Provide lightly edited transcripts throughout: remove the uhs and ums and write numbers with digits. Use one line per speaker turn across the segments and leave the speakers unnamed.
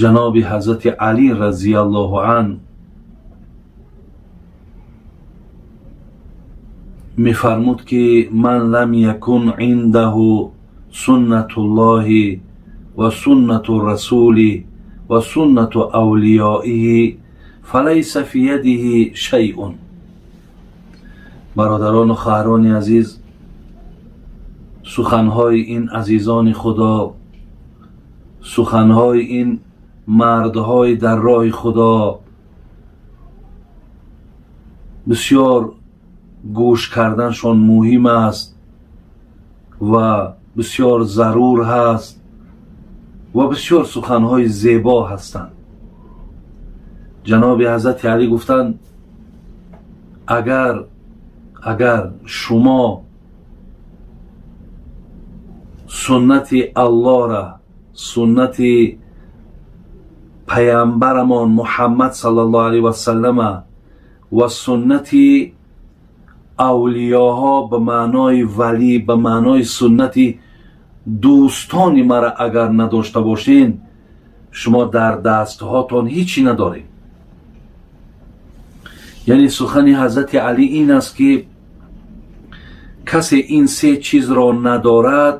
Ҷаноби Ҳазрати Алӣ разияллоҳу ан мефармуд, ки ман лам якун индаҳу суннатуллоҳи ва суннату расули ва суннату авлиёиҳи фалайса фи ядиҳи шайъун. Бародарону хоҳарони азиз, суханҳои ин азизони Худо, суханҳои ин мардҳои дар роҳи Худо бисёр гӯш карданшон муҳим аст ва бисёр зарур ҳаст ва бисёр суханҳои зебо ҳастанд. Ҷаноби Ҳазрати Алӣ гуфтанд: агар шумо суннати Аллоҳра, суннати паямбарамон Муҳаммад саллаллоҳу алайҳи васаллама ва суннати авлиёҳо, ба маънои валӣ, ба маънои суннати дӯстони мара агар надошта бошен, шумо дар дастҳотон ҳичи надоред. Яъне сухани Ҳазрати Алӣ ин аст, ки касе ин се чизро надорад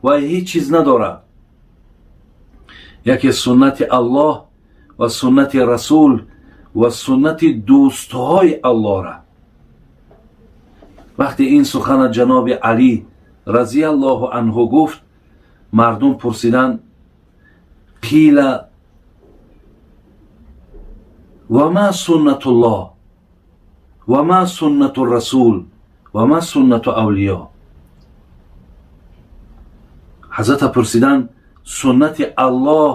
ва ҳеҷ чиз надорад. Яке суннати Аллоҳ ва суннати Расул ва суннати дӯстҳои Аллоҳра. Вақте ин сухана ҷаноби Алӣ разияллоҳу анҳу гуфт, мардум пурсиданд: қила ва ма суннатуллоҳ ва ма суннату расул ва ма суннату авлиё? Ҳазрата пурсиданд: суннати Аллоҳ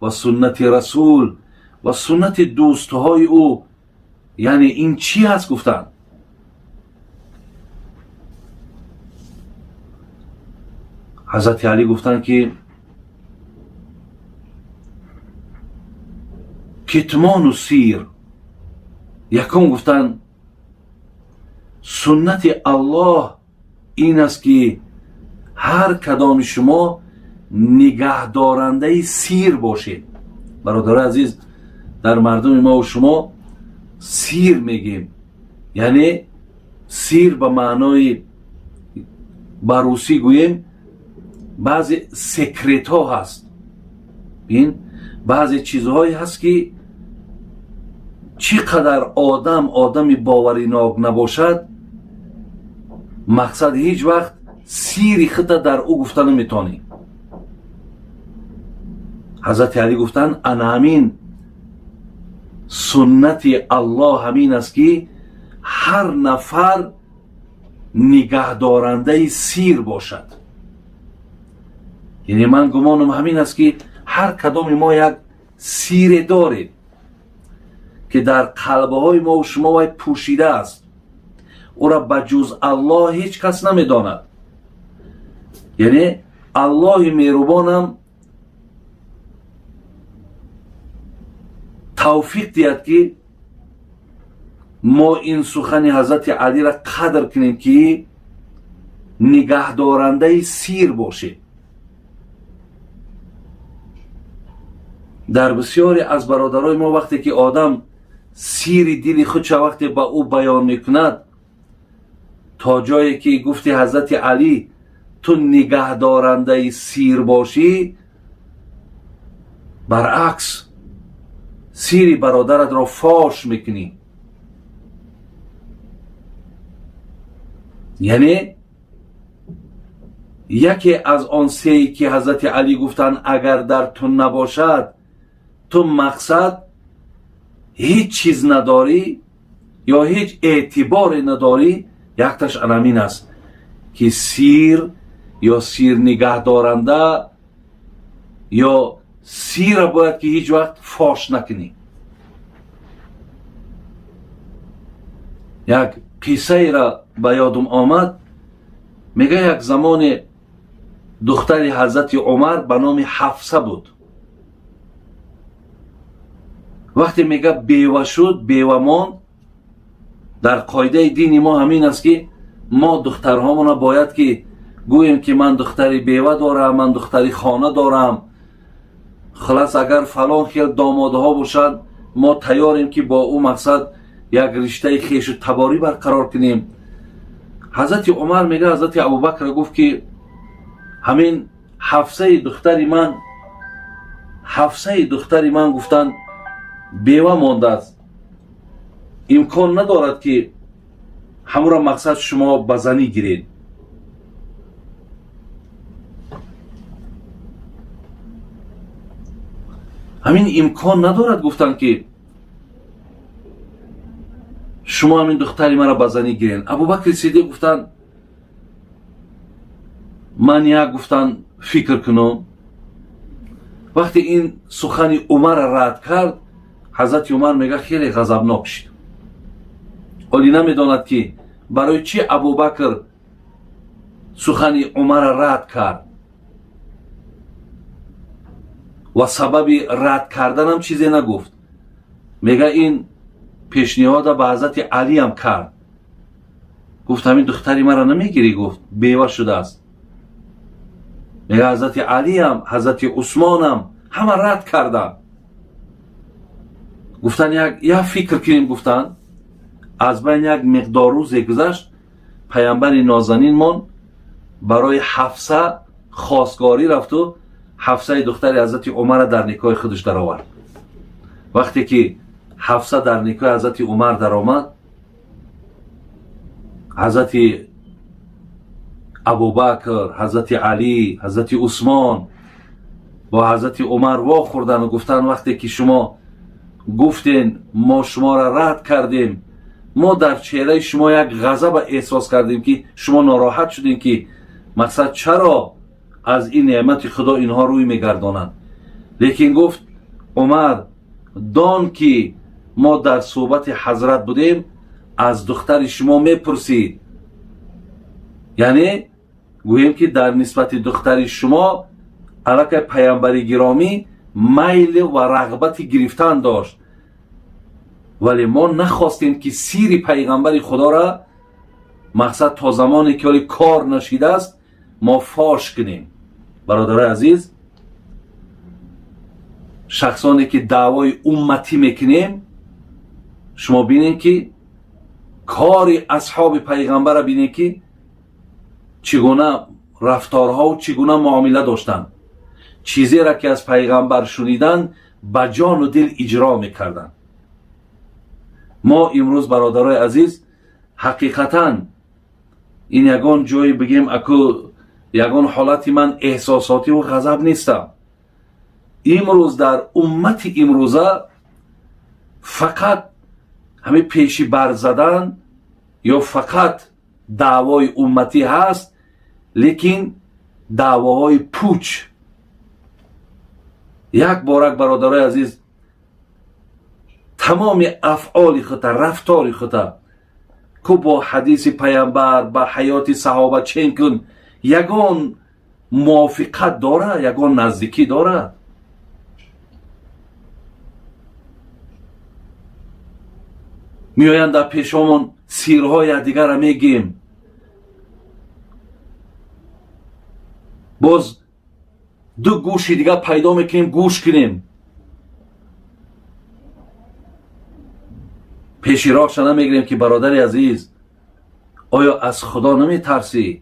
ва суннати Расул ва суннати дӯстҳои ӯ, яъне ин чӣ ҳаст? Гуфтанд. Ҳазрати Алӣ гуфтанд, ки китмону сир. Якум гуфтанд: суннати Аллоҳ ин аст, ки ҳар кадоми шумо нигаҳдорандаи сир бошед. Бародарои азиз, дар мардуми мову шумо сир мегӯем, яъне сир ба маънои, ба русӣ гӯем, баъзе секретҳо ҳаст, бин, баъзе чизҳое ҳаст, ки чӣ қадар одам одами боваринок набошад, мақсад, ҳеҷ вақт сири худта дар ӯ гуфта наметонӣ. Ҳазрати Алӣ гуфтанд: ана ҳамин суннати Аллоҳ ҳамин аст, ки ҳар нафар нигаҳдорандаи сир бошад. Яъне ман гумонам ҳамин аст, ки ҳар кадоми мо як сире дорем, ки дар қалбҳои мову шумо вай пӯшида аст, ӯра ба ҷуз Аллоҳ ҳеҷ кас намедонад. Яъне Аллоҳи меҳрубонам тавфиқ диҳад, ки мо ин сухани Ҳазрати Алиро қадр кунем, ки нигаҳдорандаи сир бошем. Дар бисёре аз бародарои мо, вақте ки одам сири дили худша вақте ба ӯ баён мекунад, то ҷое ки гуфти Ҳазрати Алӣ, ту нигаҳдорандаи сир бошӣ, баръакс сири бародаратро фош мекунӣ. Яъне яке аз он сее, ки Ҳазрати Алӣ гуфтанд, агар дар ту набошад, ту мақсад ҳеҷ чиз надорӣ ё ҳеҷ эътиборе надорӣ, якташ анамин аст, ки сир ё сир нигаҳдоранда ё сира бояд ки ҳеҷ вақт фош накунӣ. Як қиссаеро ба ёдум омад. Мега, як замоне духтари Ҳазрати Умар ба номи Ҳафса буд. Вақте, мега, бева шуд, бева монд. Дар қоидаи дини мо ҳамин аст, ки мо духтарҳомона бояд ки гӯем, ки ман духтари бева дорам, ман духтари хона дорам. Хулас, агар фалон хел домодҳо бошанд, мо тайёрем, ки бо ӯ мақсад як риштаи хешу таборӣ барқарор кунем. Ҳазрати Умар мега, ҳазрати Абубакр гуфт, ки ҳамин Ҳафсаи духтари ман, Ҳафсаи духтари ман, гуфтанд, бева мондааст, имкон надорад, ки ҳамура мақсад шумо ба занӣ гиред. Ҳамин имкон надорад, гуфтанд, ки шумо ҳамин духтари маро ба занӣ гиред. Абубакри Сиддиқ гуфтанд, ман як, гуфтанд, фикр кунам. Вақте ин сухани Умарра рад кард, ҳазрати Умар мега, хеле ғазабнок шуд. Ҳоли намедонад, ки барои чӣ Абубакр сухани Умарра рад кард ва сабаби рад карданам чизе нагуфт. Мега, ин пешниҳода ба ҳазрати Алиам кард, гуфт, ҳамин духтари маро намегирӣ? Гуфт, бева шудааст. Мега, ҳазрати Алиам, ҳазрати Усмонам ҳама рад карданд. Гуфтан, як фикр кунем, гуфтанд. Аз байн як миқдор рӯзе гузашт, паямбари нозанинмон барои Ҳафса хостгорӣ рафту Ҳафсаи духтари ҳазрати Умарра дар никоҳи худаш даровард. Вақте ки Ҳафса дар никоҳи ҳазрати Умар даромад, ҳазрати Абубакр, ҳазрати Алӣ, ҳазрати Усмон бо ҳазрати Умар вохӯрдану гуфтанд, вақте ки шумо гуфтен, мо шуморо рад кардем, мо дар чеҳраи шумо як ғазаба эҳсос кардем, ки шумо нороҳат шудем, ки мақсад чаро аз ин неъмати Худо инҳо рӯй мегардонанд. Лекин гуфт Умар, дон ки мо дар суҳбати ҳазрат будем, аз духтари шумо мепурсид, яъне гӯем, ки дар нисбати духтари шумо аллакай паямбари гиромӣ майл ва рағбати гирифтан дошт, вале мо нахостем, ки сири пайғамбари Худоро мақсад то замоне ки ҳоли кор нашидааст, мо фош кунем. Бародарои азиз, шахсоне ки даъвои умматӣ мекунем, шумо бинед, ки кори асҳоби пайғамбара бинед, ки чӣ гуна рафторҳову чӣ гуна муомила доштанд. Чизеро ки аз пайғамбар шуниданд, ба ҷону дил иҷро мекарданд. Мо имрӯз, бародарои азиз, ҳақиқатан ин ягон ҷое бигем, аку ягон ҳолати ман эҳсосотиву ғазаб нестам. Имрӯз дар уммати имрӯза фақат ҳамин пеши бар задан ё фақат даъвои умматӣ ҳаст, лекин даъвоҳои пуч. Як борак, бародарои азиз, тамоми афъоли хута, рафтори хута ку бо ҳадиси паямбар, ба ҳаёти саҳоба чен кун, ягон мувофиқат дора, ягон наздикӣ дорад? Меоянд дар пешомон, сирҳои якдигарра мегӯем, боз ду гӯши дигар пайдо мекунем, гӯш кунем. Пеши роҳша намегирем, ки бародари азиз, оё аз Худо наметарсӣ?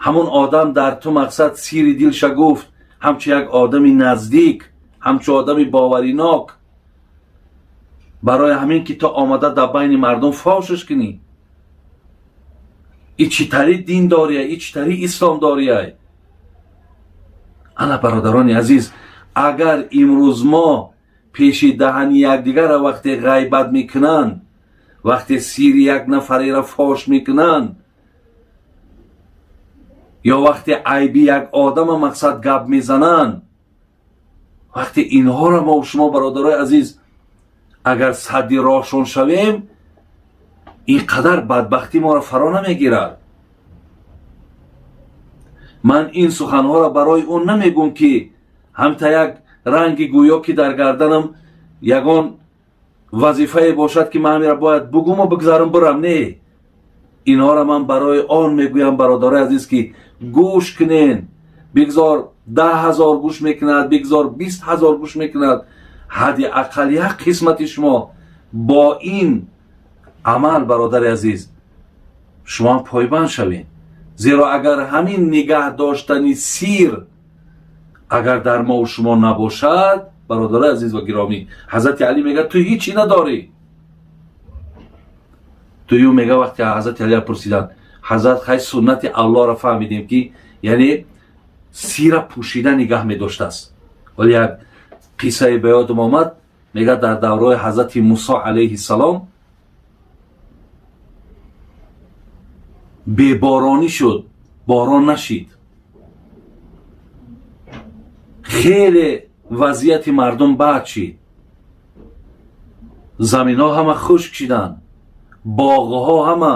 Ҳамон одам дар ту мақсад сири дилша гуфт, ҳамчу як одами наздик, ҳамчу одами боваринок, барои ҳамин ки ту омада дар байни мардум фошиш кунӣ, и чӣ тари дин дория, и чӣ тари ислом дория? Ана, бародарони азиз, агар имрӯз мо пеши даҳани якдигарра вақте ғайбат мекунанд, вақте сири як нафареро фош мекунанд ё вақте айби як одама мақсад гап мезананд, вақте инҳоро мо шумо, бародарои азиз, агар садди роҳшон шавем, ин қадар бадбахтӣ моро фаро намегирад. Ман ин суханҳоро барои он намегӯм, ки ҳамта як ранги гӯё ки дар гарданам ягон вазифае бошад, ки ман ҳамира бояд бугуму бигзарам, бирам. Не, инҳоро ман барои он мегӯям, бародарои азиз, ки гӯш кунен. Бигзор 10 000 гӯш мекунад, бигзор 20 000 гӯш мекунад, ҳадди ақал як қисмати шумо бо ин амал, бародари азиз, шумо ҳам пойбанд шавед. Зеро агар ҳамин нигаҳ доштани сир агар дар мову шумо набошад, бародари азиз ва гиромӣ, Ҳазрати Алӣ мегӯяд: «Ту ҳичи надорӣ». Дуюм, мега, вақте Ҳазрати Алия пурсиданд: «Ҳазрат, хай, суннати Аллоҳро фаҳмидем, ки яъне сира пӯшида нигаҳ медоштааст, вале як қиссае ба ёдам омад». Мега, дар давраи Ҳазрати Мусо алайҳиссалом беборонӣ шуд, борон нашид, хеле вазъияти мардум бад шид, заминҳо ҳама хушк шиданд, боғҳо ҳама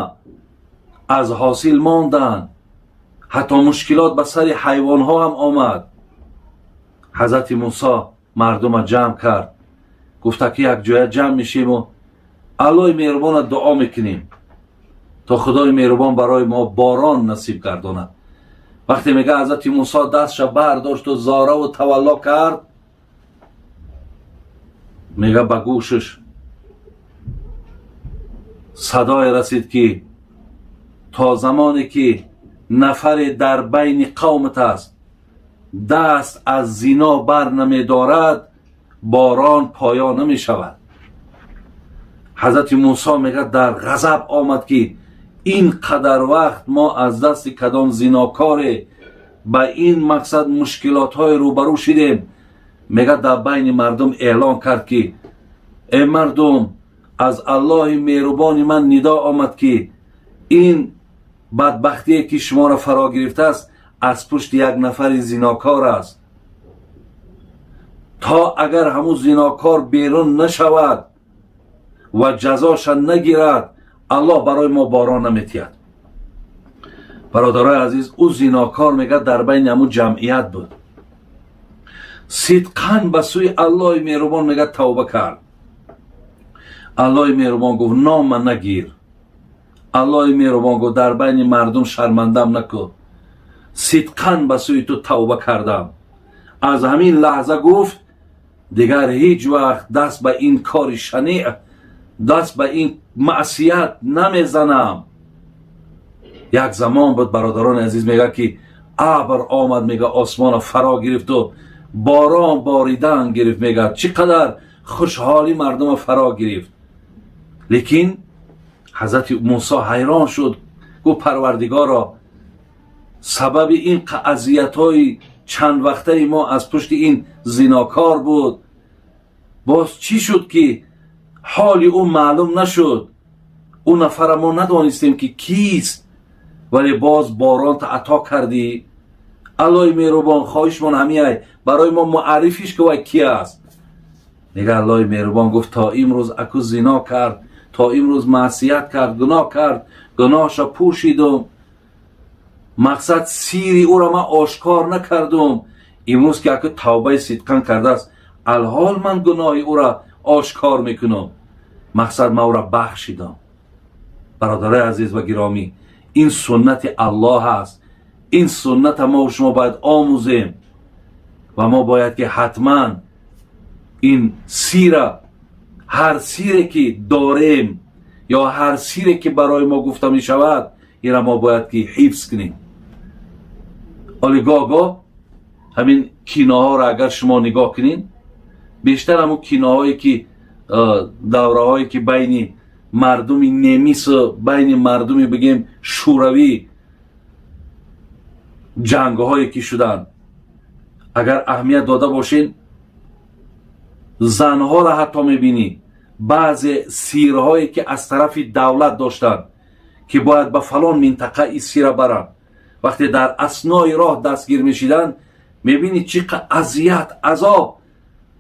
аз ҳосил монданд, ҳатто мушкилот ба сари ҳайвонҳо ҳам омад. Ҳазрати Мусо мардума ҷамъ кард, гуфта ки якҷоя ҷамъ мешему Аллоҳи меҳрубона дуо мекунем, то Худои меҳрубон барои мо борон насиб гардонад. Вақте, мега, Ҳазрати Мусо дастша бардошту зораву тавалло кард, мега, ба гӯшаш садое расид, ки то замоне ки нафаре дар байни қавмат аст, даст аз зино бар намедорад, борон поё намешавад. Ҳазрати Мусо, мегӯяд, дар ғазаб омад, ки ин қадар вақт мо аз дасти кадом зинокоре ба ин мақсад мушкилотҳое рӯбарӯ шидем. Мегӯяд, дар байни мардум эълон кард, ки э мардум, аз Аллоҳи меҳрубони ман нидо омад, ки ин бадбахтие ки шуморо фаро гирифтааст, аз пушти як нафари зинокор аст. То агар ҳамун зинокор берун нашавад ва ҷазоша нагирад, Аллоҳ барои мо борон наметиҳад. Бародарои азиз, ӯ зинокор, мегӯяд, дар байни ҳамун ҷамъият буд. Сидқан ба сӯи Аллоҳи меҳрубон, мегӯяд, тавба кард. Аллоҳи меҳрубон гуфт: «Нома нагир». Аллоҳи меҳрубон гуфт: «Дар байни мардум шармандам накун, сидқан ба сӯи ту тавба кардам». Аз ҳамин лаҳза, гуфт, дигар ҳеҷ вақт даст ба ин кори шаниъ, даст ба ин маъсият намезанам. Як замон буд, бародарони азиз, мегӯяд, ки абр омад, мега, осмона фаро гирифту борон боридан гирифт. Мегӯяд, чӣ қадар хушҳолӣ мардума фаро гирифт. Лекин Ҳазрати Мусо ҳайрон шуд, гуфт: «Парвардигоро, сабаби ин азиятҳои чанд вақтаи мо аз пушти ин зинокор буд. Боз чӣ шуд, ки ҳоли ӯ маълум нашуд? Ӯ нафара мо надонистем, ки кист, вале боз боронта ато кардӣ. Аллоҳи меҳрубон, хоҳишмон ҳамиай, барои мо муаррифиш ки вай ки аст». Мега, Аллоҳи меҳрубон гуфт: «То имрӯз аку зино кард, то имрӯз маъсият кард, гуноҳ кард, гуноҳша пӯшидум, мақсад, сири ӯро ман ошкор накардум. Имрӯз ки аку тавбаи сидқан кардааст, алҳол ман гуноҳи ӯро ошкор мекунам, мақсад, ман ӯро бахшидам». Бародарои азиз ва гиромӣ, ин суннати Аллоҳ аст. Ин сунната мо шумо бояд омӯзем ва мо бояд ки ҳатман ин сира, ҳар сире ки дорем ё ҳар сире ки барои мо гуфта мешавад, инра мо бояд ки ҳифз кунем. Оли гоҳ-гоҳ ҳамин киноҳоро агар шумо нигоҳ кунед, бештар ҳамун киноҳое ки давраҳое ки байни мардуми немису байни мардуми, бигем, шӯравӣ ҷангҳое ки шуданд, агар аҳамият дода бошед, занҳоро ҳатто мебинӣ, баъзе сирҳое ки аз тарафи давлат доштанд, ки бояд ба фалон минтақа ин сира баранд, вақте дар аснои роҳ дастгир мешиданд, мебинӣ чӣ қадр азият, азоб,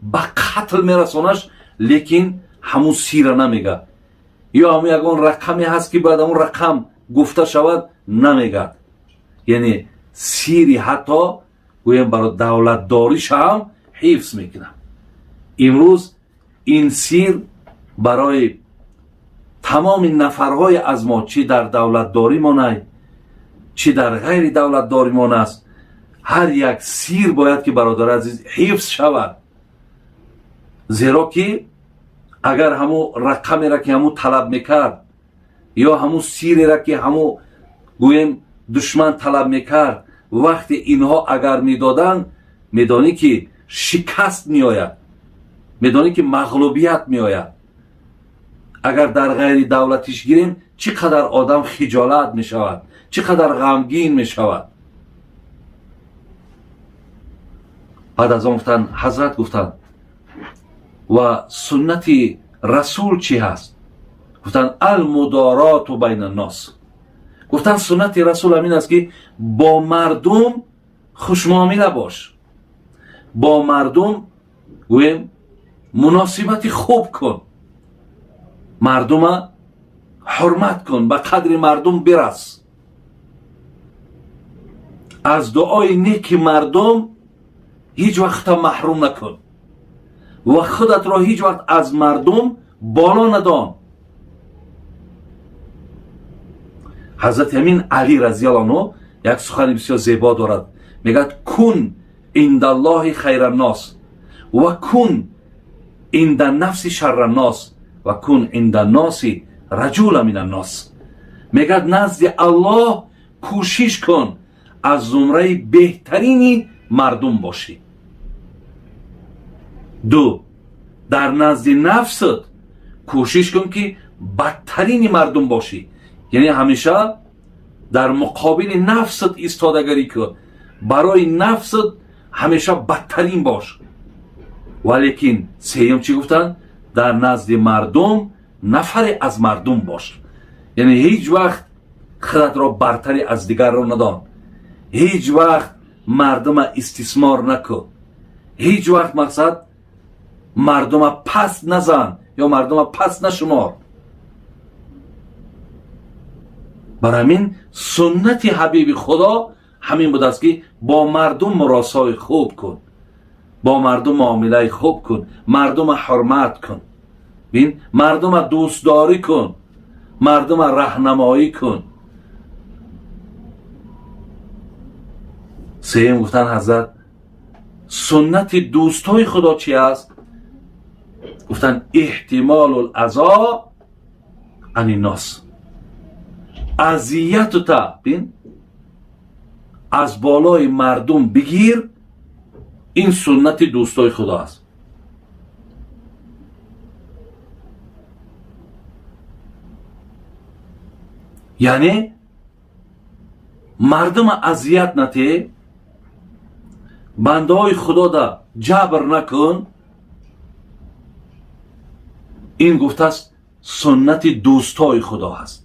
ба қатл мерасонаш, лекин ҳамун сира намегӯяд ё ҳамун ягон рақаме ҳаст, ки бояд ҳамун рақам гуфта шавад, намегӯяд. Яъне сири ҳатто гӯем барои давлатдориш ҳам ҳифз мекунад. Имрӯз ин сир барои тамоми нафарҳои аз мо, чӣ дар давлатдоримонай, чӣ дар ғайри давлатдоримон аст. Ҳар як сир бояд ки, бародари азиз, ҳифз шавад, зеро ки агар ҳамун рақамеро ки ҳамун талаб мекард ё ҳамун сиреро ки ҳамун, гӯем, душман талаб мекард, вақте инҳо агар медоданд, медонӣ ки шикаст меояд, медонӣ ки мағлубият меояд. Агар дар ғайри давлатиш гирем, чӣ қадар одам хиҷолат мешавад, чӣ қадар ғамгин мешавад. Баъд аз он гуфтанд, ҳазрат гуфтанд: ва суннати расул чӣ ҳаст? Гуфтанд: المدارات بین الناس. Гуфтанд, суннати расул ҳамин аст, ки бо мардум хушмуомила бош, бо мардум, гӯем, муносибати хуб кун, мардума ҳурмат кун, ба қадри мардум бирас, аз дуои неки мардум ҳеҷ вақта маҳрум накун ва худатро ҳеҷ вақт аз мардум боло надон. Ҳазрати ҳамин Алӣ разияллоҳу анҳу як сухани бисёр зебо дорад, мегӯяд: كن عند الله خير الناس وكن عند النفس شر الناس وكن عند الناس رجلا من الناس. Мегӯяд, назди Аллоҳ кӯшиш кун аз зумраи беҳтарини мардум бошӣ. Ду, дар назди нафсат кӯшиш кун, ки бадтарини мардум бошӣ, яъне ҳамеша дар муқобили нафсат истодагарӣ кун, барои нафсат ҳамеша бадтарин бош. Валекин сеюм чӣ гуфтанд? Дар назди мардум нафаре аз мардум бош, яъне ҳеҷ вақт худатро бартари аз дигарро надон, ҳеҷ вақт мардума истисмор накун, ҳеҷ вақт, мақсад, мардума паст назан ё мардума паст нашумор. Бар ҳамин суннати ҳабиби Худо ҳамин будааст, ки бо мардум муросои хуб кун, бо мардум муомилаи хуб кун, мардума ҳурмат кун, бин, мардума дӯстдорӣ кун, мардума раҳнамоӣ кун. Сеюм гуфтанд, ҳазрат: суннати дӯстҳои Худо чи аст? Гуфтанд: احتمال الأذى عن الناس. Азиятута, бин, аз болои мардум бигир, ин суннати дӯстои Худо аст. Яъне мардума азият натӣ, бандаҳои Худода ҷабр накун. Ин, гуфтааст, суннати дӯстои Худо ҳаст.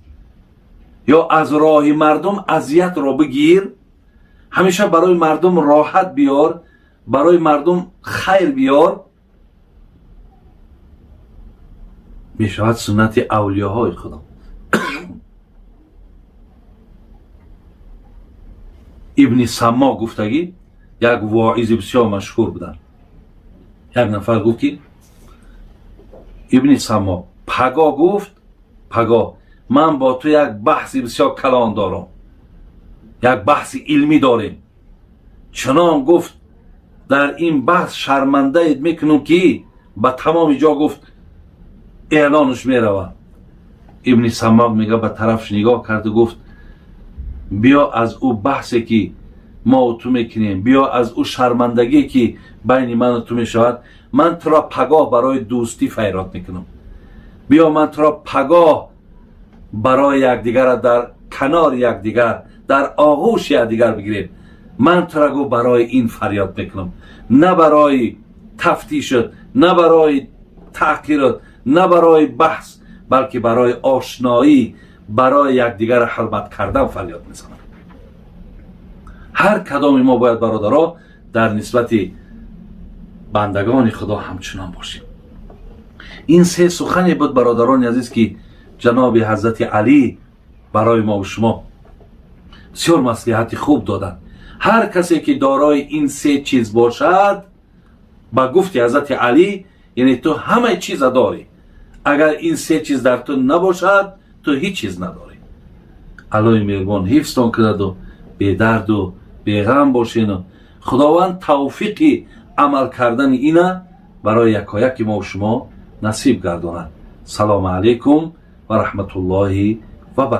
Ё аз роҳи мардум азиятро бигир, ҳамеша барои мардум роҳат биёр, барои мардум хайр биёр, мешавад суннати авлиёҳои Худо. Ибни Саммо гуфтагӣ, як воизи бисёр машҳур буданд. Як нафар гуфт, ки Ибни Саммо, паго, гуфт, паго ман бо ту як баҳси бисёр калон дорам, як баҳси илмӣ дорем. Чунон, гуфт, дар ин баҳс шармандаед мекунам, ки ба тамоми ҷо, гуфт, эълонаш меравад. Ибни Саммок мега, ба тарафш нигоҳ карду гуфт: биё, аз ӯ баҳсе ки мо ту мекунем, биё, аз ӯ шармандагие ки байни ману ту мешавад, ман туро пагоҳ барои дӯстӣ файрод мекунам. Биё, ман туро пагоҳ барои якдигарра дар канори якдигар, дар оғӯши якдигар бигирем, ман туро, гу, барои ин фарёд мекунам, на барои тафтишот, на барои таҳқирот, на барои баҳс, балки барои ошноӣ, барои якдигарро ҳурмат кардан фарёд мезанам. Ҳар кадоми мо бояд, бародаро, дар нисбати бандагони Худо ҳамчунон бошем. Ин се сухане буд, бародарони азиз, ки ҷаноби ҳазрати Алӣ барои мо шумо бисёр маслиҳати хуб доданд. Ҳар касе ки дорои ин се чиз бошад, ба гуфти ҳазрати Алӣ, яъне ту ҳамаи чиза дорӣ. Агар ин се чиз дар ту набошад, ту ҳеҷ чиз надорӣ. Аллоҳи меҳрубон ҳифзтон кунаду бедарду. Беғам бошену Худованд тавфиқи амал кардани ина барои якояки мо шумо насиб гардонад. Салому алайкум ва раҳматуллоҳи ва баракатуҳ.